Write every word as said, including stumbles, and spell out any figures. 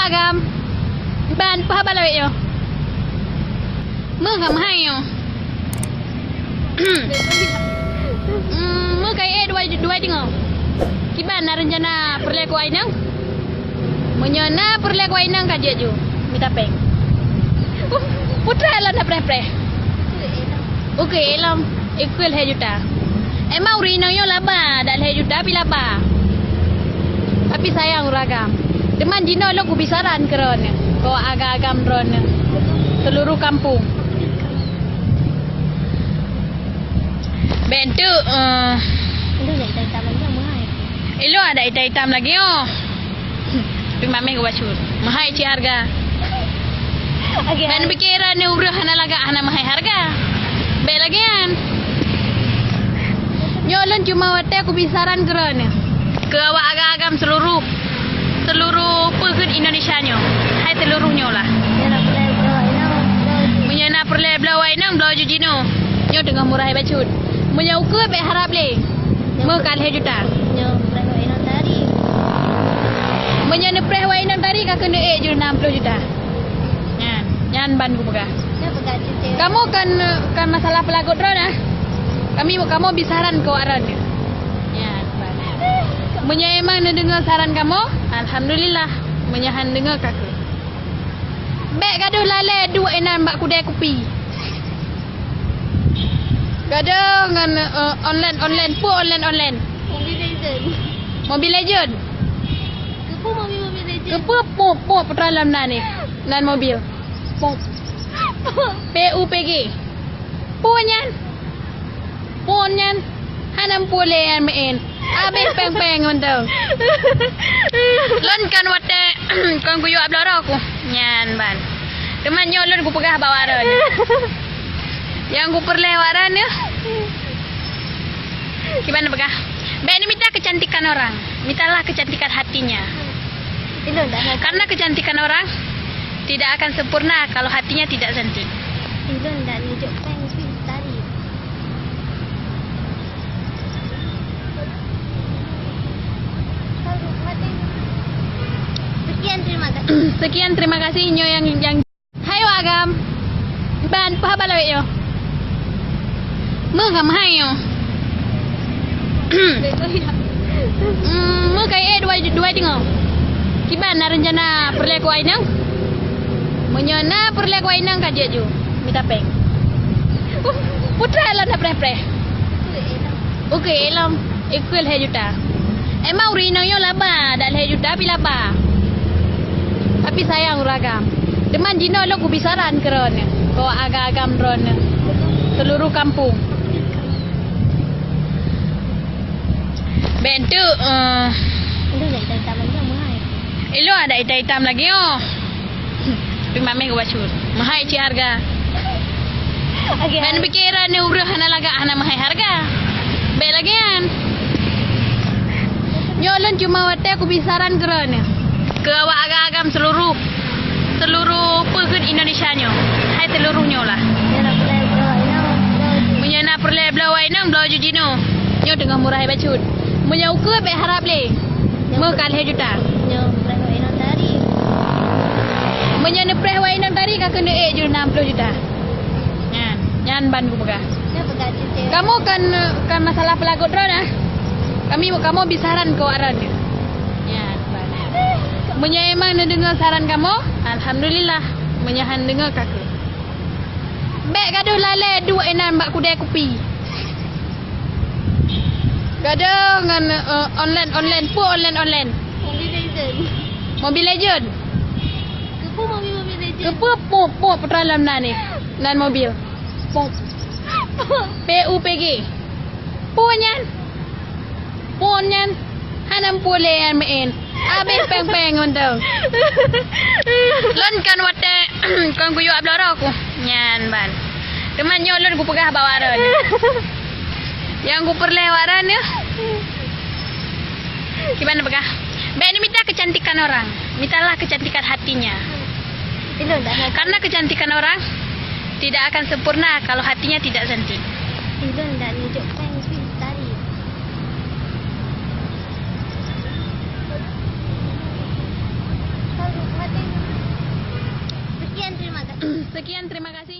Agam. Ban, peue haba lawét nyoe? Meuh ka meuhai nyoe. Hmm, meuh ka ék dua, dua teungoh. Kiban na reuncana peureulèe keu inong? Meunyoe na peureulèe keu inong ka jeuet ju mita péng. Putra lôn na preh-preh. Ukeue lom, ukeue lhèe juta. Emang ureueng inong nyoe laba, dak lhèe juta pih laba. Tapi sayang ureueng agam. Teuma jinoe lôn kubi saran keu droeneuh, keu agam-agam droeneuh, seuluruh kampung. Bèk enteuk, eh. Ilôn dak itam-itam lagèe nyoe meuhai. Ilôn dak itam-itam lagèe nyoe. Tapi mamèh geubacut. Meuhai cit hareuga. Oke. Hana pikiran ni ureueng hana lagak, hana meuhai hareuga. Bèk lagèe nyan. Nyoe lôn cuma watèe kubi saran keu droeneuh. Keu awak agam-agam seuluruh, seuluruh peue kheun Indonesia nyoe. Hai seuluruh nyoe lah. Meunyoe na peureulèe bloe wai inong, bloe ju jinoe. Nyoe teungoh murah bacut. Meunyoe ukeue bèk harab lé. Meuh ka lhèe juta. Nyoe preh wai inong tari. Meunyoe neupreh wai inong tari ka keuneuk ék ju nam ploh juta. Nyan, nyan ban kupeugah. Nyoe peugah cicém. Kamoe kan, kan masalah peulagot droe nah. Kami, kamoe bi saran keu awak droe. Nyan ban. Meunyoe emang neudeungoe saran kamoe, alhamdulillah. Meunyoe han deungoe ka keuh. Bèk gadôh lalè duek inan bak keudè kupi. Gadôh ngon, eh, online, online, peue online, online. Mobile Legend. Mobile Legend. Keupeue mobil, Mobile Legend? Keupeue pop, pop, peue teuma lom nan ni? Nan mobil. Pop. P U P G. Peue nyan? Phôn nyan hana muphom lé nyan meu'en. Abéh péng-péng mantong. Lôn kan watèe kon kuyue bloe droe ku. Nyan ban. Teuma nyoe lôn kupeugah bak awak droeneuh. Nyang kupeureulèe awak droeneuh. Kiban peugah. Bèk neumita kecantikan orang. Mitalah kecantikan hatinya. Ilôn dak na. Karena kecantikan orang tidak akan sempurna kalau hatinya tidak cantik. Ilôn dak neujok péng pih tari. Sekian, terima kasih. Sekian, terima kasih. Nyoe nyang, nyang Hai wak agam. Ban, peue haba lawét nyoe? Meuh ka meuhai nyoe. Hmm, meuh ka ék dua, dua teungoh. Kiban na reuncana peureulèe keu inong? Meunyoe na peureulèe keu inong ka jeuet ju mita péng. Putra lôn na preh-preh. Ukeue lom, ukeue lhèe juta. Emang ureueng inong nyoe laba, dak lhèe juta pih laba. Tapi sayang ureueng agam. Teuma jinoe lôn kubi saran keu droeneuh, keu agam-agam droeneuh, seuluruh kampung. Bèk enteuk, eh. Ilôn dak itam-itam lagèe nyoe meuhai. Ilôn dak itam-itam lagèe nyoe. Tapi mamèh geubacut. Meuhai cit hareuga. Oke. Hana pikiran ni ureueng hana lagak, hana meuhai hareuga. Bèk lagèe nyan. Nyoe lôn cuma watèe kubi saran keu droeneuh. Keu awak agam-agam seuluruh, seuluruh peue kheun Indonesia nyoe. Hai seuluruh nyoe lah. Meunyoe na peureulèe bloe wai inong, bloe ju jinoe. Nyoe teungoh murah bacut. Meunyoe ukeue bèk harab lé. Meuh ka lhèe juta. Nyoe preh wai inong tari. Meunyoe neupreh wai inong tari ka keuneuk ék ju nam ploh juta. Nyan, nyan ban kupeugah. Nyoe peugah cicém. Kamoe kan, kan masalah peulagot droe nah. Kami, kamoe bi saran keu awak droe. Nyan ban. Meunyoe emang neudeungoe saran kamoe, alhamdulillah. Meunyoe han deungoe ka keuh. Bèk gadôh lalè duek inan bak keudè kupi. Gadôh ngon, eh, online, online, peue online, online. Mobile Legend. Mobile Legend. Keupeue mobil Mobile Legend? Keupeue pop, pop, peue teuma lom nan ni? Nan mobil. Pop. P U P G. Peue nyan? Phôn nyan hana muphom lé nyan meu'en. Abéh péng-péng mantong. Lôn kan watèe kon kuyue bloe droe ku. Nyan ban. Teuma nyoe lôn kupeugah bak awak droeneuh. Nyang kupeureulèe awak droeneuh. Kiban peugah. Bèk neumita kecantikan orang. Mitalah kecantikan hatinya. Ilôn dak na. Karena kecantikan orang tidak akan sempurna kalau hatinya tidak cantik. Ilôn dak neujok péng pih tari. Sekian, terima kasih.